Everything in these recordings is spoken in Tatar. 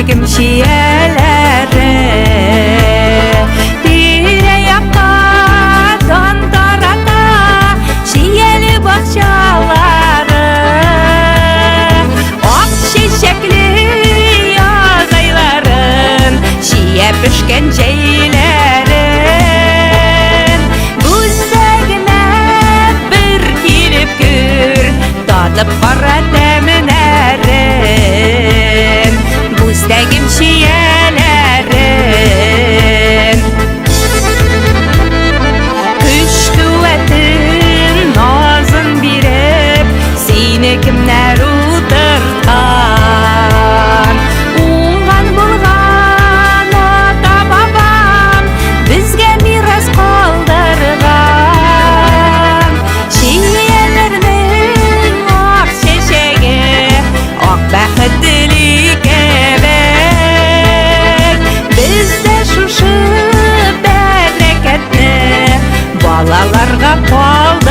Бүздәгем чияләре. Тирә-якка дан тарата чияле бакчалары. Ак чәчәкле яз айларын, чия пешкән җәйләрен. Бүздәгемә бер килеп күр, татып кара тәменәрен, Бүздәгем чияләрен. Көч куәтен, назын биреп, сине кемнәр утырткан? Уңган булган ата-бабам безгә мирас калдырган. Чияләрнең ак чәчәге, ак бәхет тели кебек. Без дә шушы бәрәкәтне балаларга калдырыйк,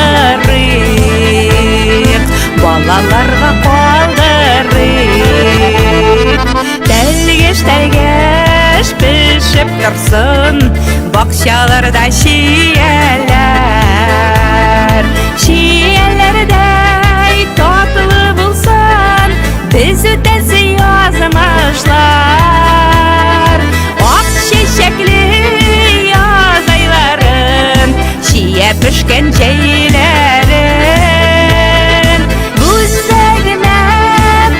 балаларга калдырыйк. Тәлгәш-тәлгәш пешеп торсын бакчаларда чияләр. Чияләрдәй татлы булсын без үтәсе язмышлар. Ак чәчәкле яз айларын, чия пешкән җәйләрен. Бүздәгемә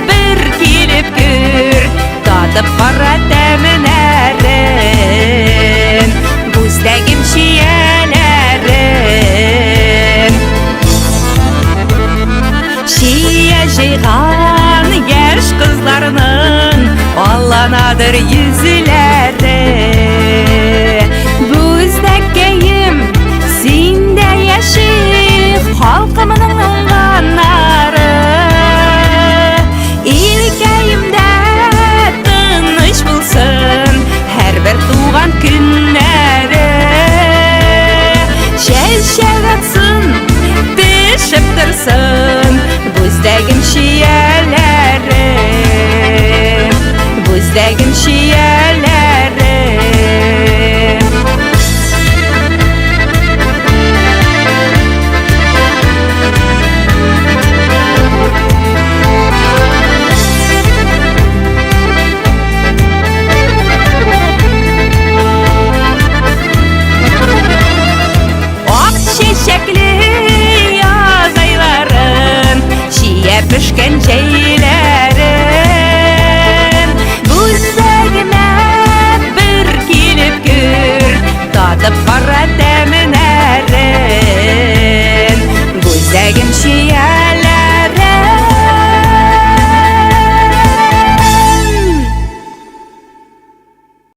бер килеп күр, татып кара тәменәрен. Бүздәгем чияләрен. Чия җыйган яшь кызларның алланадыр йөзләре.